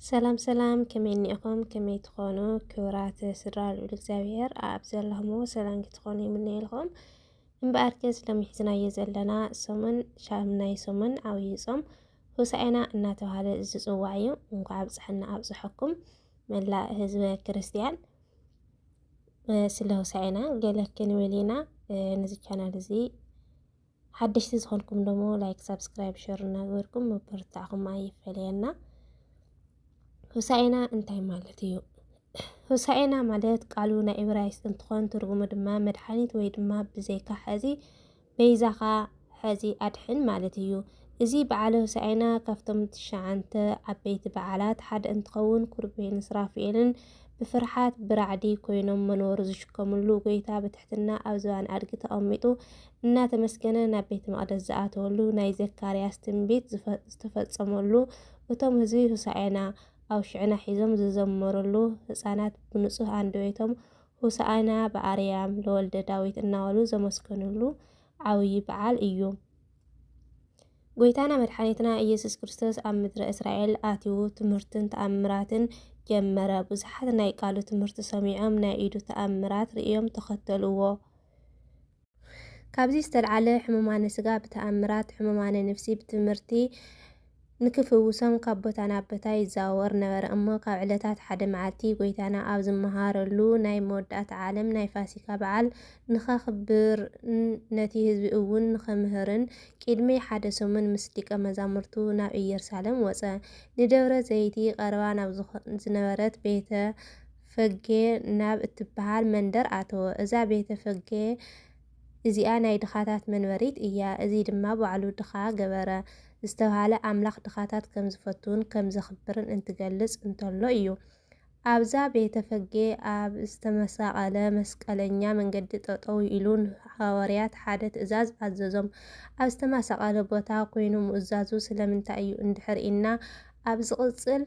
ሰላም ሰላም፣ ከመይ እኒኢኹም? ከመይ ትኾኑ? ክቡራት ስድራ ልዑል እግዚኣብሔር ኣብ ዘለኹምዎ ሰላም ክትኾኑ ይምነየልኹም። እምበኣርከስ ሎሚ ሒዝናዮ ዘለና ሰሙን ሻምናይ ሰሙን ዓብዪ ጾም ሆሳዕና እናተባህለ ዝጽዋዕ እዩ። እንኳዕ ኣብጽሐና ኣብጽሐኩም መላእ ህዝበ ክርስቲያን። ስለ ሆሳዕና ገለ ክንብል ኢና። ነዚ ቻናል እዚ ሓደሽቲ ዝኾንኩም ደሞ ላይክ፣ ሳብስክራይብ፣ ሸር እናገበርኩም ምብርታዕኹም ኣይፈለየና። ሆሳዕና እንታይ ማለት እዩ? ሆሳዕና ማለት ቃሉ ናይ ዕብራይስጥ እንትኾን ትርጉሙ ድማ መድሓኒት ወይ ድማ ብዘይካ ሐዚ በይዛኻ ሐዚ ኣድሕን ማለት እዩ። እዚ በዓለ ሆሳዕና ካብቶም ትሽዓንተ ዓበይቲ በዓላት ሓደ እንትኸውን ኩርቤን ስራፍኤልን ብፍርሓት ብራዕዲ ኮይኖም መንበሩ ዝሽከምሉ ጎይታ ብትሕትና ኣብ ዝባን ኣድጊ ተቐሚጡ እናተመስገነ ናብ ቤተ መቕደስ ዝኣተወሉ ናይ ዘካርያስ ትንቢት ዝተፈጸመሉ እቶም ህዝቢ ሆሳዕና ኣብ ሽዕና ሒዞም ዝዘመረሉ ህፃናት ብንጹህ ኣንደበቶም ሆሳዕና ብኣርያም ለወልደ ዳዊት እናበሉ ዘመስገኑሉ ዓብዪ በዓል እዩ። ጎይታና መድሓኒትና ኢየሱስ ክርስቶስ ኣብ ምድረ እስራኤል ኣትዩ ትምህርትን ተኣምራትን ጀመረ። ብዙሓት ናይ ቃሉ ትምህርቲ ሰሚዖም ናይ ኢዱ ተኣምራት ርእዮም ተኸተልዎ። ካብዚ ዝተልዓለ ሕሙማነ ስጋ ብተኣምራት፣ ሕሙማነ ነፍሲ ብትምህርቲ ንክፍውሶም ካብ ቦታ ናብ ቦታ ይዘዋወር ነበረ። እሞ ካብ ዕለታት ሓደ መዓልቲ ጎይታና ኣብ ዝመሃረሉ ናይ መወዳእታ ዓለም ናይ ፋሲካ በዓል ንኸኽብርን ነቲ ህዝቢ እውን ንኸምህርን ቅድሚ ሓደ ሰሙን ምስ ደቀ መዛሙርቱ ናብ ኢየሩሳሌም ወጸ። ንደብረ ዘይቲ ቀረባ ናብ ዝኾ-፣ ዝነበረት ቤተ ፈጌ ናብ እትበሃል መንደር ኣተወ። እዛ ቤተ ፈጌ እዚኣ ናይ ድኻታት መንበሪት እያ። እዚ ድማ ባዕሉ ድኻ ገበረ ዝተባህለ ኣምላኽ ድኻታት ከም ዝፈቱን ከም ዘኽብርን እንትገልጽ እንተሎ እዩ። ኣብዛ ቤተ ፈጌ ኣብ ዝተመሳቐለ መስቀለኛ መንገዲ ጠጠው ኢሉ ንሃዋርያት ሓደ ትእዛዝ ኣዘዞም። ኣብ ዝተመሳቐለ ቦታ ኮይኑ ምእዛዙ ስለምንታይ እዩ እንድሕር ኢልና ኣብ ዝቕጽል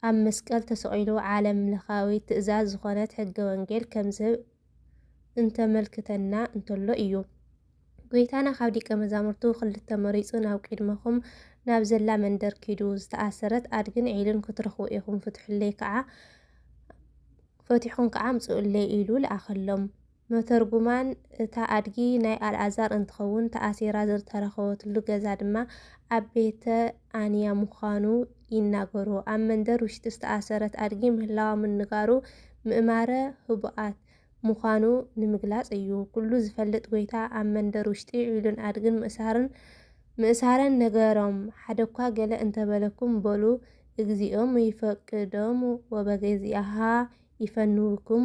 ኣብ መስቀል ተሰቒሉ ዓለም ለኻዊ ትእዛዝ ዝኾነት ሕገ ወንጌል ከም ዝህብ እንተመልክተና እንተሎ እዩ። ጎይታና ካብ ደቀ መዛሙርቱ ክልተ መሪጹ ናብ ቅድመኹም ናብ ዘላ መንደር ኪዱ፣ ዝተኣሰረት ኣድግን ዒልን ክትረኽቡ ኢኹም፣ ፍትሑለይ ከዓ፣ ፈቲሕኩም ከዓ ኣምጽኡለይ ኢሉ ለኣኸሎም። መተርጉማን እታ ኣድጊ ናይ ኣልኣዛር እንትኸውን፣ ተኣሲራ ዝተረኸበትሉ ገዛ ድማ ኣብ ቤተ ኣንያ ምዃኑ ይናገሩ። ኣብ መንደር ውሽጢ ዝተኣሰረት ኣድጊ ምህላዋ ምንጋሩ ምእማረ ህቡኣት ምዃኑ ንምግላጽ እዩ። ኩሉ ዝፈልጥ ጎይታ ኣብ መንደር ውሽጢ ዒሉን ኣድግን ምእሳርን፣ ምእሳረን ነገሮም። ሓደኳ ገለ እንተበለኩም በሉ፣ እግዚኦም ይፈቅዶም ወበገዚኣሃ ይፈንውክሙ፣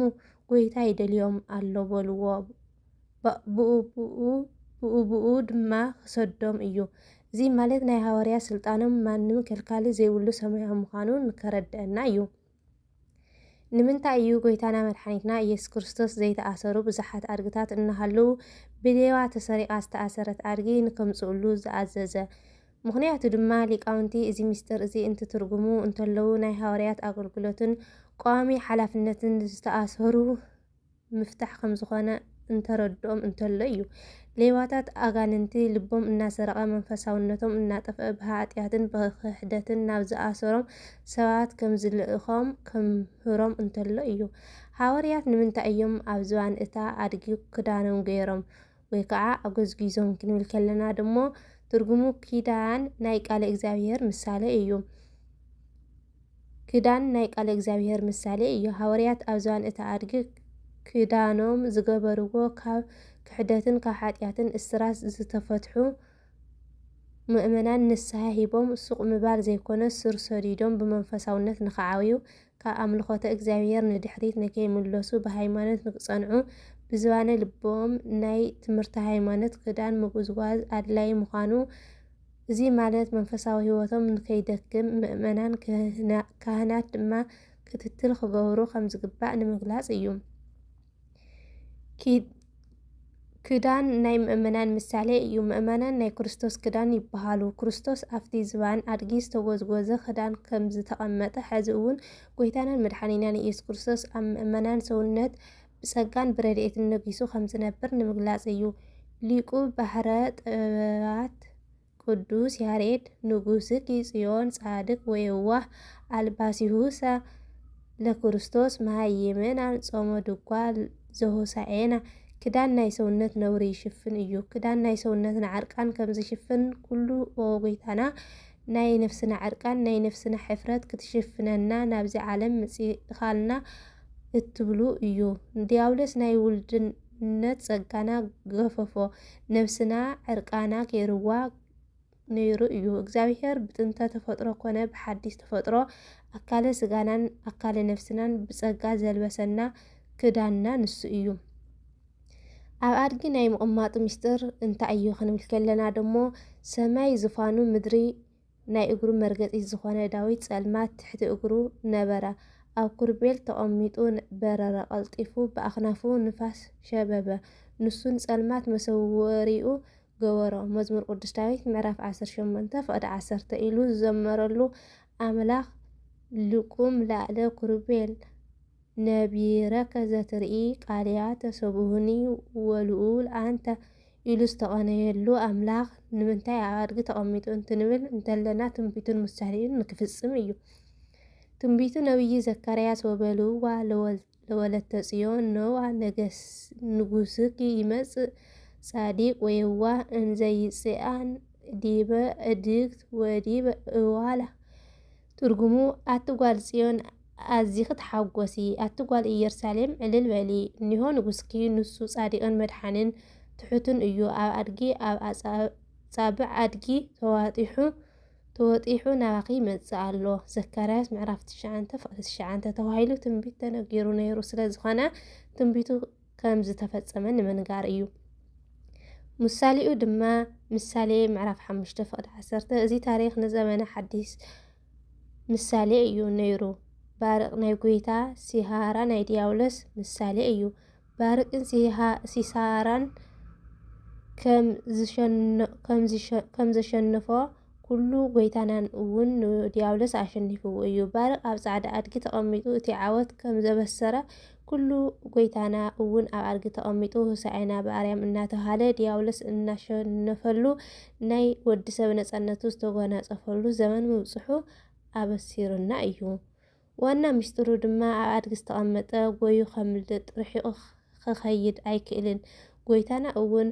ጎይታ ይደልዮም ኣሎ በልዎ። ባ-፣ ብኡ ብኡ፣ ብኡ ብኡ ድማ ክሰዶም እዩ። እዚ ማለት ናይ ሃዋርያ ስልጣኖም ማንም ከልካሊ ዘይብሉ ሰማያዊ ምዃኑ ንከረድአና እዩ። ንምንታይ እዩ ጎይታና መድሓኒትና ኢየሱስ ክርስቶስ ዘይተኣሰሩ ብዙሓት ኣድግታት እናሃለዉ ብሌባ ተሰሪቓ ዝተኣሰረት ኣድጊ ንከምጽኡሉ ዝኣዘዘ? ምኽንያቱ ድማ ሊቃውንቲ እዚ ምስጢር እዚ እንትትርጉሙ እንተለዉ ናይ ሃዋርያት ኣገልግሎትን ቀዋሚ ሓላፍነትን ዝተኣሰሩ ምፍታሕ ከም ዝኾነ እንተረድኦም እንተሎ እዩ። ሌባታት ኣጋንንቲ ልቦም እናሰረቐ መንፈሳውነቶም እናጠፍአ ብሃጥያትን ብክሕደትን ናብ ዝኣሰሮም ሰባት ከም ዝልእኾም ከምህሮም እንተሎ እዩ። ሃዋርያት ንምንታይ እዮም ኣብ ዝባን እታ ኣድጊ ክዳኖም ገይሮም ወይ ከዓ ኣጎዝጊዞም ክንብል ከለና ደሞ ትርጉሙ ኪዳን ናይ ቃለ እግዚኣብሔር ምሳሌ እዩ። ክዳን ናይ ቃለ እግዚኣብሔር ምሳሌ እዩ። ሃዋርያት ኣብ ዝባን እታ ኣድጊ ክዳኖም ዝገበርዎ ካብ ክሕደትን ካብ ሓጢኣትን እስራት ዝተፈትሑ ምእመናን ንስሓ ሂቦም ሱቕ ምባል ዘይኮነ ሱር ሰዲዶም ብመንፈሳውነት ንኽዓብዩ ካብ ኣምልኾተ እግዚኣብሔር ንድሕሪት ንከይምለሱ ብሃይማኖት ንክጸንዑ ብዝባነ ልቦም ናይ ትምህርቲ ሃይማኖት ክዳን ምጉዝጓዝ ኣድላይ ምዃኑ፣ እዚ ማለት መንፈሳዊ ህይወቶም ንከይደክም ምእመናን ክህና-፣ ካህናት ድማ ክትትል ክገብሩ ከም ዝግባእ ንምግላጽ እዩ። ኪ-፣ ክዳን ናይ ምእመናን ምሳሌ እዩ። ምእመናን ናይ ክርስቶስ ክዳን ይበሃሉ። ክርስቶስ ኣብቲ ዝባን ኣድጊ ዝተጎዝጎዘ ክዳን ከም ዝተቐመጠ፣ ሕዚ እውን ጎይታናን መድሓኒናን ኢየሱስ ክርስቶስ ኣብ ምእመናን ሰውነት ብጸጋን ብረድኤትን ነጊሱ ከም ዝነብር ንምግላጽ እዩ። ሊቁ ባሕረ ጥበባት ቅዱስ ያሬድ፣ ንጉስኪ ጽዮን ጻድቅ ወየዋህ፣ ኣልባሲሁሰ ለክርስቶስ መሃይምና፣ ጾመ ድጓ ዘሆሳዔና። ክዳን ናይ ሰውነት ነውሪ ይሽፍን እዩ። ክዳን ናይ ሰውነትና ዕርቃን ከም ዝሽፍን ኩሉ፣ ኦ ጎይታና፣ ናይ ነፍስና ዕርቃን፣ ናይ ነፍስና ሕፍረት ክትሽፍነና ናብዚ ዓለም ምጺእኻልና እትብሉ እዩ። ዲያብሎስ ናይ ውልድነት ጸጋና ገፈፎ፣ ነፍስና ዕርቃና ገይርዋ ነይሩ እዩ። እግዚኣብሔር ብጥንተ ተፈጥሮ ኮነ ብሓዲስ ተፈጥሮ ኣካለ ስጋናን ኣካለ ነፍስናን ብጸጋ ዘልበሰና ክዳንና ንሱ እዩ። ኣብ ኣድጊ ናይ ምቕማጡ ምስጢር እንታይ እዩ ክንብል ከለና ደሞ፣ ሰማይ ዝፋኑ፣ ምድሪ ናይ እግሩ መርገጺት ዝኾነ ዳዊት ጸልማት ትሕቲ እግሩ ነበረ። ኣብ ኩርቤል ተቐሚጡ በረረ፣ ቀልጢፉ ብኣኽናፉ ንፋስ ሸበበ። ንሱ ንጸልማት መሰወሪኡ ገበሮ። መዝሙር ቅዱስ ዳዊት ምዕራፍ ዓሰርተ ሸሞንተ ፍቕዲ ዓሰርተ ኢሉ ዝዘመረሉ ኣምላኽ ልቁም ላዕለ ኩርቤል ነቢረከ ዘትርኢ ቃልያ ተሰብሁኒ ወልኡል ኣንተ ኢሉ ዝተቐነየሉ ኣምላኽ ንምንታይ ኣብ ኣድጊ ተቐሚጡ እንትንብል እንተለና ትንቢቱን ምሳሌኡን ንክፍጽም እዩ። ትንቢቱ ነቢይ ዘካርያስ ወበልዋ ለወል- ለወለተ ጽዮን ነዋ ነገስ ንጉስኪ ይመጽእ ጻዲቅ ወየዋህ እንዘይጽኣን ዲበ እድግት ወዲበ እዋላ። ትርጉሙ፣ ኣቲ ጓል ጽዮን ኣዚኺ ተሓጎሲ፣ ኣቲ ጓል ኢየሩሳሌም ዕልል በሊ፣ እኒሆ ንጉስኪ ንሱ ጻዲቅን መድሓንን ትሑትን እዩ፣ ኣብ ኣድጊ ኣብ ኣጻብዕ ኣድጊ ተዋጢሑ ተወጢሑ ናባኺ ይመጽእ ኣሎ። ዘካርያስ ምዕራፍ ትሽዓተ ፍቕዲ ትሽዓተ ተባሂሉ ትንቢት ተነጊሩ ነይሩ ስለ ዝኾነ ትንቢቱ ከም ዝተፈጸመ ንምንጋር እዩ። ምሳሌኡ ድማ ምሳሌ ምዕራፍ ሓሙሽተ ፍቕዲ ዓሰርተ። እዚ ታሪኽ ንዘመነ ሓዲስ ምሳሌ እዩ ነይሩ። ባርቕ ናይ ጎይታ፣ ሲሃራ ናይ ዲያብሎስ ምሳሌ እዩ። ባርቅን ሲሳራን ከም ዘሸነፎ ኩሉ ጎይታናን እውን ንዲያብሎስ ኣሸኒፍዎ እዩ። ባርቅ ኣብ ጻዕዳ ኣድጊ ተቐሚጡ እቲ ዓወት ከም ዘበሰረ ኩሉ ጎይታና እውን ኣብ ኣድጊ ተቐሚጡ ሆሳዕና ብኣርያም እናተባህለ ዲያብሎስ እናሸነፈሉ ናይ ወዲ ሰብ ነጻነቱ ዝተጎናጸፈሉ ዘመን ምብጽሑ ኣበሲሩና እዩ። ዋና ሚስጥሩ ድማ ኣብ ኣድጊ ዝተቐመጠ ጎዩ ከምልጥ፣ ርሒቑ ክኸይድ ኣይክእልን። ጎይታና እውን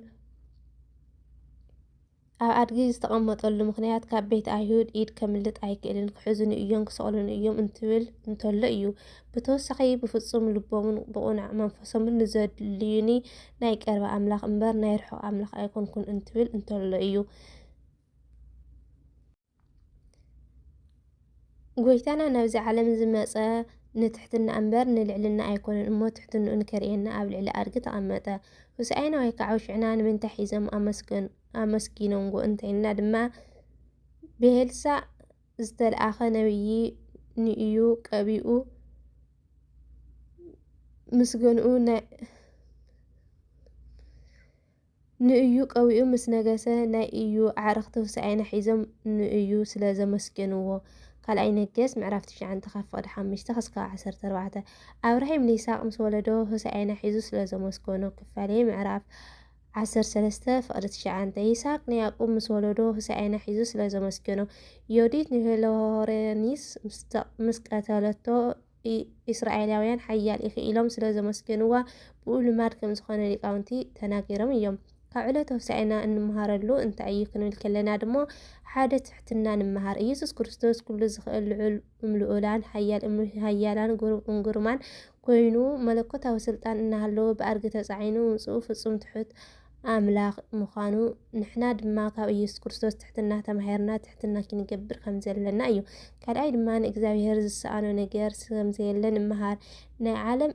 ኣብ ኣድጊ ዝተቐመጠሉ ምኽንያት ካብ ቤት ኣይሁድ ኢድ ከምልጥ ኣይክእልን፣ ክሕዙኒ እዮም፣ ክሰቕሉኒ እዮም እንትብል እንተሎ እዩ። ብተወሳኺ ብፍጹም ልቦምን ብቕኑዕ መንፈሶምን ንዘድልዩኒ ናይ ቀረባ ኣምላኽ እምበር ናይ ርሑቕ ኣምላኽ ኣይኮንኩን እንትብል እንተሎ እዩ። ጎይታና ናብዚ ዓለም ዝመጸ ንትሕትና እምበር ንልዕልና ኣይኮነን እሞ ትሕትንኡ ንከርእየና ኣብ ልዕሊ ኣድጊ ተቐመጠ። ሆሳዕና ወይ ከዓ ሆሽዕና ንምንታይ ሒዞም ኣመስገን ኣመስጊኖምዎ እንተኢልና ድማ ብኤልሳዕ ዝተልኣኸ ነብዪ ንእዩ ቀቢኡ ምስገንኡ ናይ ንእዩ ቀቢኡ ምስ ነገሰ ናይ እዩ ኣዕርኽቲ ሆሳዕና ሒዞም ንእዩ ስለ ዘመስገንዎ። ካልኣይ ነገስት ምዕራፍ ትሽዓተ ካብ ፍቕዲ ሓሙሽተ ክስካብ ዓሰርተ ኣርባዕተ። ኣብርሂም ንይስሃቅ ምስ ወለዶ ሆሳዕና ሒዙ ስለ ዘመስገኖ። ክፋሌ ምዕራፍ ዓሰርተ ሰለስተ ፍቕዲ ትሽዓተ። ይስሃቅ ንያዕቆብ ምስ ወለዶ ሆሳዕና ሒዙ ስለ ዘመስገኖ። ዮዲት ንሄሎሬኒስ ምስ ቀተለቶ ኢስራኤላውያን ሓያል ኢኺ ኢሎም ስለ ዘመስገንዋ ብኡ ልማድ ከም ዝኾነ ሊቃውንቲ ተናጊሮም እዮም። ካብ ዕለተ ሆሳዕና እንመሃረሉ እንታይ እዩ ክንብል ከለና ድማ ሓደ ትሕትና ንምሃር። ኢየሱስ ክርስቶስ ኩሉ ዝኽእል ልዑል እምልኡላን ሓያል እም ሃያላን ግሩም እምግሩማን ኮይኑ መለኮታዊ ስልጣን እናሃለዎ ብኣድጊ ተጻዒኑ ምምጽኡ ፍጹም ትሑት ኣምላኽ ምዃኑ ንሕና ድማ ካብ ኢየሱስ ክርስቶስ ትሕትና ተማሂርና ትሕትና ክንገብር ከም ዘለና እዩ። ካልኣይ ድማ ንእግዚኣብሔር ዝሰኣኖ ነገር ከም ዘየለ ንምሃር። ናይ ዓለም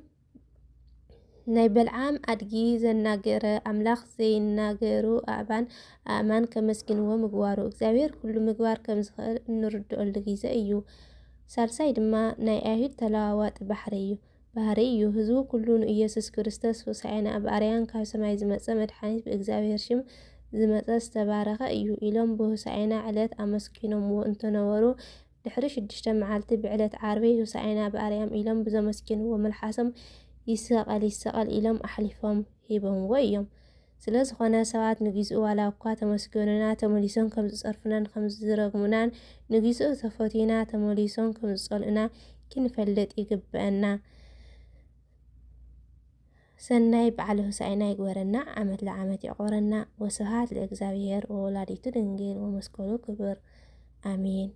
ናይ በልዓም ኣድጊ ዘናገረ ኣምላኽ ዘይናገሩ ኣእባን ኣእማን ከመስግንዎ ምግባሩ እግዚኣብሔር ኩሉ ምግባር ከም ዝኽእል እንርድኦሉ ግዜ እዩ። ሳልሳይ ድማ ናይ ኣይሁድ ተለዋዋጢ ባሕሪ እዩ። ባህሪ እዩ። ህዝቡ ኩሉ ንኢየሱስ ክርስቶስ ሆሳዕና ኣብ ኣርያም ካብ ሰማይ ዝመጸ መድሓኒት ብእግዚኣብሔር ሽም ዝመጸ ዝተባረኸ እዩ ኢሎም ብሆሳዕና ዕለት ኣመስጊኖምዎ እንተነበሩ ድሕሪ ሽዱሽተ መዓልቲ ብዕለት ዓርቢ ሆሳዕና ብኣርያም ኢሎም ብዘመስግንዎ መልሓሶም ይሰቐል ይሰቐል ኢሎም ኣሕሊፎም ሂቦምዎ እዮም። ስለ ዝኾነ ሰባት ንጊዜኡ ዋላ እኳ ተመስገኑና ተመሊሶም ከም ዝጸርፉናን ከም ዝረግሙናን ንጊዜኡ ተፈትዩና ተመሊሶም ከም ዝጸልኡና ክንፈልጥ ይግብአና። ሰናይ በዓል ሆሳዕና ይግበረና፣ ዓመት ለዓመት ይዕቆረና። ወስብሐት ለእግዚኣብሔር ወወላዲቱ ድንግል ወመስቀሉ ክቡር፣ ኣሜን።